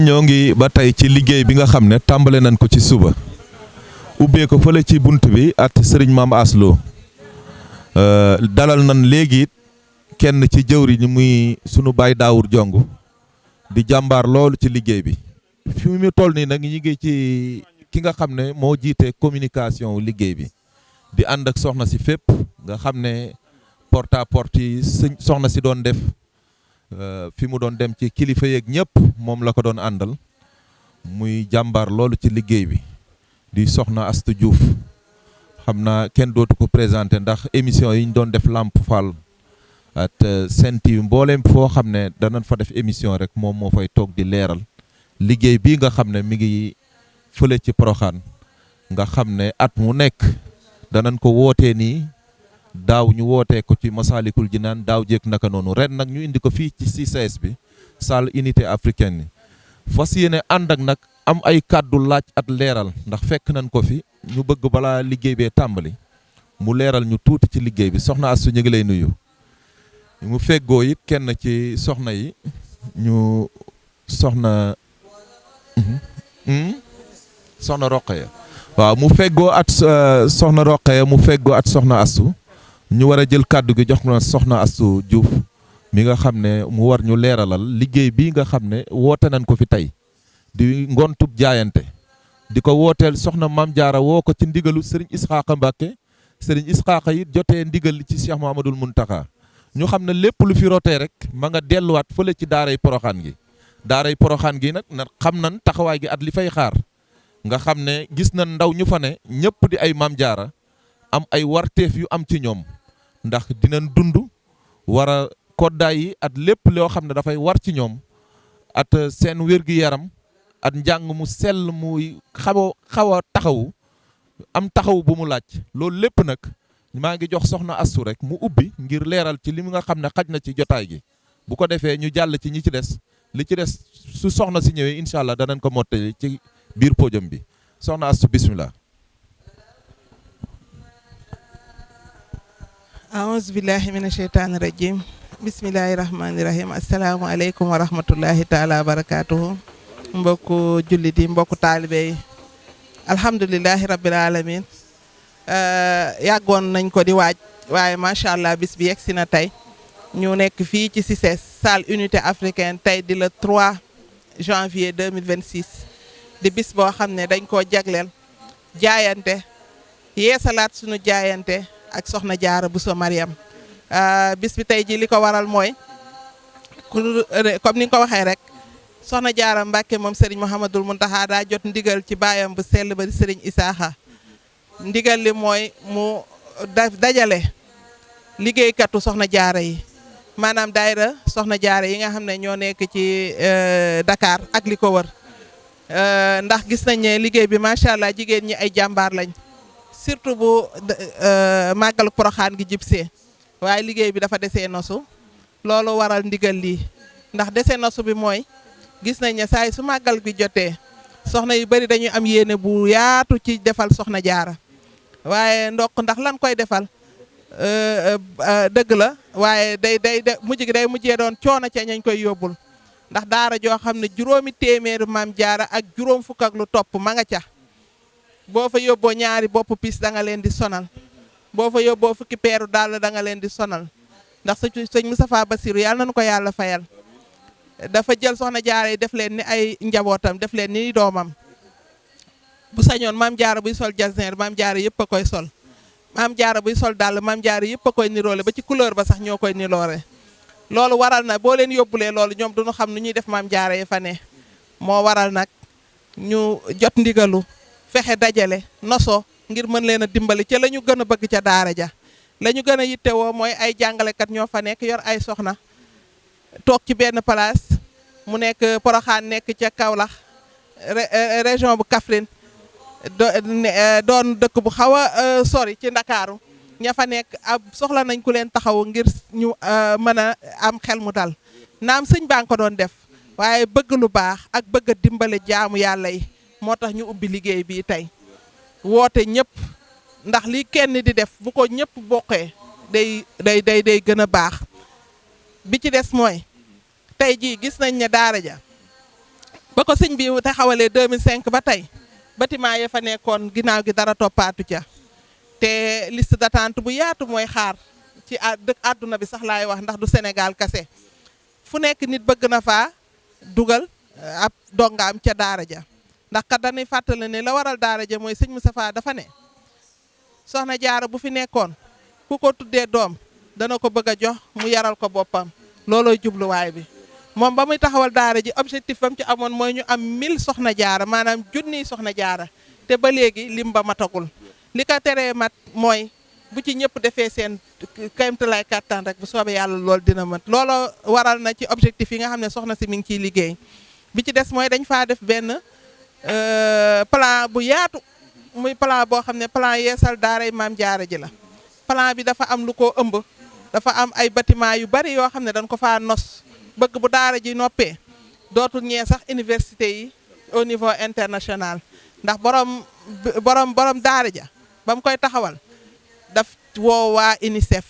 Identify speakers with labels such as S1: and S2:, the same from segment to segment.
S1: ñoo ngi ba tey ci liggéey bi nga xam ne tàmbale nañ ko ci suba ubbee ko fële ci bunt bi at sëriñ Maam Aslo dalal nañ léegi kenn ci jëwri ñi muy sunu baay Daawur Jong di jàmbaar loolu ci liggéey bi fi mu toll nii nag ñu ngi ci ki nga xam ne moo jiite communication liggéey bi di ànd ak soxna si fépp nga xam ne porte à porte yi soxna si doon def fi mu doon dem ci kilifa yeeg ñëpp moom la ko doon àndal muy jàmbaar loolu ci liggéey bi di soxna Astu Diouf xam naa kenn dootu ko présenté ndax émission yi ñu doon def Lamp Fall at Sen TV mbooleem foo xam ne danañ fa def émission rek moom moo fay toog di leeral liggéey bii nga xam ne mi ngi fële ci Poroxaan nga xam ne at mu nekk danañ ko wootee nii daaw ñu wootee ko ci Masalikul Jinaan daaw jéeg naka noonu ren nag ñu indi ko fii ci CICES bi salle unité africaine yi fas yéene ànd ak nag am ay kàddu laaj at leeral ndax fekk nañ ko fi ñu bëgg balaa liggéey bee tàmbali mu leeral ñu tuuti ci liggéey bi soxna Astou ñu ngi lay nuyu mu feggoo it kenn ci soxna yi ñu soxna Roqaya waaw mu feggoo at soxna Roqaya mu feggoo at soxna Astou ñu war a jël kàddu gi jox na soxna Astou Diouf mi nga xam ne mu war ñu leeralal liggéey bii nga xam ne woote nañ ko fi tey di ngontub jaayante di ko wooteel soxna Maam Jaara woo ko ci ndigalu Serigne Isxaaqa Mbàkke Serigne Isxaaqa it jotee ndigal ci Cheikh Mouhamadoul Mountakha ñu xam ne lépp lu fi rotee rek ma nga delluwaat fële ci daaray Poroxaan gi daaray Poroxaan gi nag na xam nañ taxawaay gi at li fay xaar nga xam ne gis nañ ndaw ñu fa ne ñëpp di ay Maam Jaara am ay warteef yu am ci ñoom ndax dinañ dund war a koddaay yi at lépp loo xam ne dafay war ci ñoom at seen wér-gi-yaram at njàng mu sell muy xaw a taxawu am taxaw bu mu laaj loolu lépp nag maa ngi jox soxna Astou rek mu ubbi ngir leeral ci li nga xam ne xaj na ci jotaay gi bu ko defee ñu jàll ci ñi ci des li ci des su soxna si ñëwee incha allah danañ ko mottali ci biir podium bi soxna Astou bismillah.
S2: aouzu billahi mina sheytaani rajim bismillahi rahmaani rahim asalaamaaleykum wa rahmatullahi taala wa barakaatuhu mbokku jullit yi mbokku taalibe yi alhamdulilahi rabbil alamin yàggoon nañ ko di waaj waaye macha allah bis bi yegg si na tey ñu nekk fii ci CICES salle unité africaine tey di le 3 janvier 2026 di bis boo xam ne dañ koo jagleel jaayante yeesalaat suñu jaayante ak soxna Jaara Buso Mariam bis bi tey ji li ko waral mooy comme ni nga ko waxee rek soxna Jaara Mbàkke moom Serigne Mouhamadoul Mountakha daa jot ndigal ci baayam bu sell ba di Serigne Isaaxa ndigal li mooy mu dajale liggéeykatu soxna Jaara yi maanaam daayira soxna Jaara yi nga xam ne ñoo nekk ci Dakar ak li ko wër ndax gis nañ ne liggéey bi macha allah jigéen ñi ay jàmbaar lañ surtout bu màggalu Poroxaan gi jibsee waaye liggéey bi dafa desee nosu loolu waral ndigal lii ndax desee nosu bi mooy gis nañ ne saay su màggal gi jotee soxna yu bari dañuy am yéene bu yaatu ci defal soxna Jaara waaye ndokk ndax lan koy defal dëgg la waaye day mujj gi day mujjee doon coono ca ñañ koy yóbbul ndax daara joo xam ne juróomi téeméeru Maam Jaara ak juróom fukk ak lu topp ma nga ca boo fa yóbboo ñaari bopp pis da nga leen di sonal boo fa yóbboo fukki peeru dàll da nga leen di sonal ndax sëñ Moustapha Bassirou yàlla nañu ko yàlla fayal dafa jël soxna Jaara yi def leen ni ay njabootam def leen ni doomam bu sañoon Maam Jaara buy sol jasneer Maam Jaara yëpp a koy sol Maam Jaara buy sol dàll Maam Jaara yëpp a koy niroole ba ci couleur ba sax ñoo koy niroole loolu waral na boo leen yóbbulee loolu ñoom duñu xam nu ñuy def Maam Jaara yi fa ne moo waral nag ñu jot ndigalu fexe dajale noso ngir mën leen a dimbali ca la ñu gën a bëgg ca daara ja la ñu gën a yittewoo mooy ay jàngalekat ñoo fa nekk yor ay soxna toog ci benn place mu nekk Poroxaan nekk ca Kaolack région bu Kaffrine doon dëkk bu xaw a sori ci Ndakaaru ña fa nekk ab soxla nañ ku leen taxaw ngir ñu mën a am xel mu dal naam sëñ baa ngi ko doon def waaye bëgg lu baax ak bëgg a dimbale jaamu yàlla yi moo tax ñu ubbi liggéey bii tey woote ñëpp ndax li kenn di def bu ko ñëpp bokkee day gën a baax bi ci des mooy tey jii gis nañ ne daara ja ba ko sëñ bi taxawalee 2005 ba tey bâtiment ya fa nekkoon ginnaaw gi dara toppaatu ca te liste d'attente bu yaatu mooy xaar ci àdduna bi sax laay wax ndax du Sénégal kase fu nekk nit bëgg na faa dugal ab dongaam ca daara ja ndax kat dañuy fàttali ne la waral daara ja mooy sëñ Moustapha dafa ne soxna jaara bu fi nekkoon ku ko tuddee doom dana ko bëgg a jox mu yaral ko boppam loolooy jubluwaay bi moom ba muy taxawal daara ji objectif bam ci amoon mooy ñu am 1000 soxna jaara maanaam junniy soxna jaara te ba léegi lim ba matagul li ko teree mat mooy bu ci ñëpp defee seen kéemtalaay kàttan rek bu soobee yàlla loolu dina mat looloo waral na ci objectif yi nga xam ne soxna si mi ngi ciy liggéey bi ci des mooy dañ faa def benn plan bu yaatu muy plan boo xam ne plan yeesal daaray maam jaara ji la plan bi dafa am lu ko ëmb dafa am ay bâtiment yu bari yoo xam ne dañ ko faa nos bëgg bu daara ji noppee dootul ñee sax université yi au niveau international ndax borom daara ja ba mu koy taxawal daf woo waa UNICEF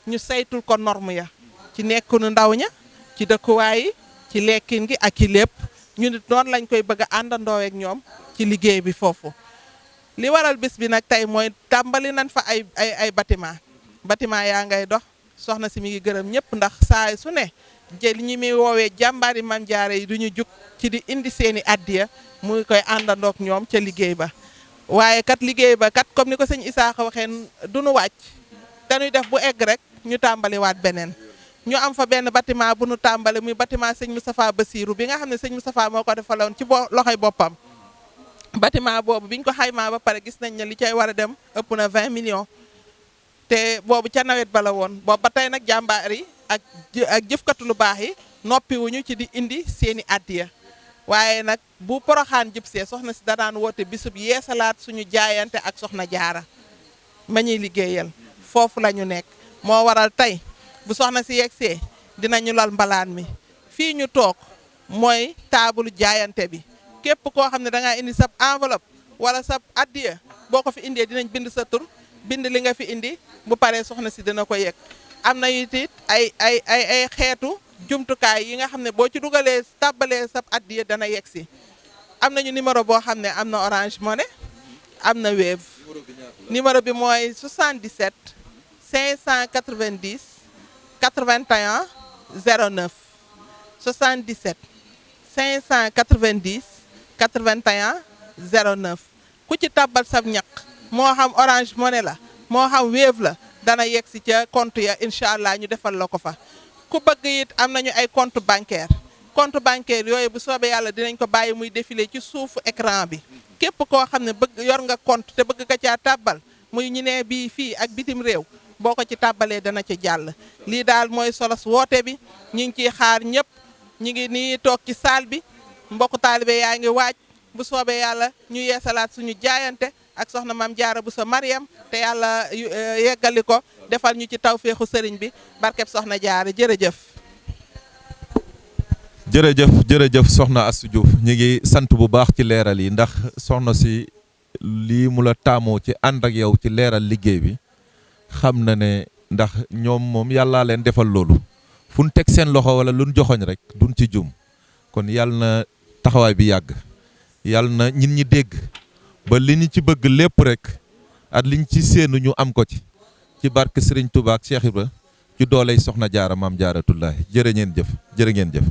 S2: ñu saytul ko norme ya ci nekkunu ndaw ña ci dëkkuwaay yi ci lekkin gi ak ci lépp ñu nit noonu lañ koy bëgg a àndandoo ak ñoom ci liggéey bi foofu li waral bis bi nag tey mooy tàmbali nañ fa ay bâtiment yaa ngay dox soxna si mi ngi gërëm ñëpp ndax saa su ne jël ñi muy woowee jàmbaari Maam Jaara yi du ñu jug ci di indi seeni addiya muy koy àndandoog ñoom ca liggéey ba waaye kat liggéey ba kat comme ni ko sëñ Isaaxa waxee du nu wàcc dañuy def bu egg rek ñu tàmbaliwaat beneen ñu am fa benn bâtiment bu nu tàmbali muy bâtiment sëñ Moustapha Bassirou bi nga xam ne sëñ Moustapha moo ko defaloon ci loxoy boppam bâtiment boobu biñ ko xaymaa ba pare gis nañ ne li cay war a dem ëpp na 20 millions te boobu ca nawet ba la woon boobu ba tey nag jàmbaar yi ak jëfkatu lu baax yi noppiwuñu ci di indi seeni addiya waaye nag bu poroxaan jub see soxna si danaan woote bisub yeesalaat suñu jaayante ak soxna jaara ma ñuy liggéeyal foofu la ñu nekk moo waral tey bu soxna si yegsee dinañu lal mbalaan mi fii ñu toog mooy taabulu jaayante bi képp koo xam ne da ngaa indi sab enveloppe wala sab addiya boo ko fi indee dinañ bind sa tur bind li nga fi indi bu paree soxna si dina ko yëg am na it ay xeetu jumtukaay yi nga xam ne boo ci dugalee tàbbalee sab addiya dana yegg si am nañu numéro boo xam ne am na Orange Money am na Wave numéro bi mooy 77 590 81 09 77 590 81 09 ku ci tàbbal sab ñaq moo xam Orange Money la moo xam Wave la dana yegg si ca compte ya incha allah ñu defal la ko fa ku bëgg it am nañu ay compte bancaire yooyu bu soobee yàlla dinañ ko bàyyi muy défilé ci suufu écran bi képp koo xam ne bëgg yor nga compte te bëgg ka caa tàbbal muy ñu ne bii fii ak bitim réew boo ko ci tàbbalee dana ci jàll lii daal mooy solos woote bi ñu ngi ciy xaar ñëpp ñu ngi nii toog ci salle bi mbokku taalibe yaa ngi waaj bu soobee yàlla ñu yeesalaat suñu jaayante ak soxna Maam Jaara Buso Mariam te yàlla yeggali ko defal ñu ci tawféexu sëriñ bi barkeb soxna Jaara jërëjëf.
S1: jërëjëf soxna Astou Diouf ñu ngi sant bu baax ci leeral yi ndax soxna si lii mu la taamoo ci ànd ak yow ci leeral liggéey bi xam na ne ndax ñoom moom yàllaa leen defal loolu fu ñu teg seen loxo wala lu ñu joxoñ rek duñ ci jum kon yàlla na taxawaay bi yàgg yàlla na ñin ñi dégg ba li ñu ci bëgg lépp rek at liñ ci séenu ñu am ko ci barke Serigne Touba ak Cheikh Ibra ci dooley soxna Jaara Maam Jaaratullaahi jërë ngeen jëf.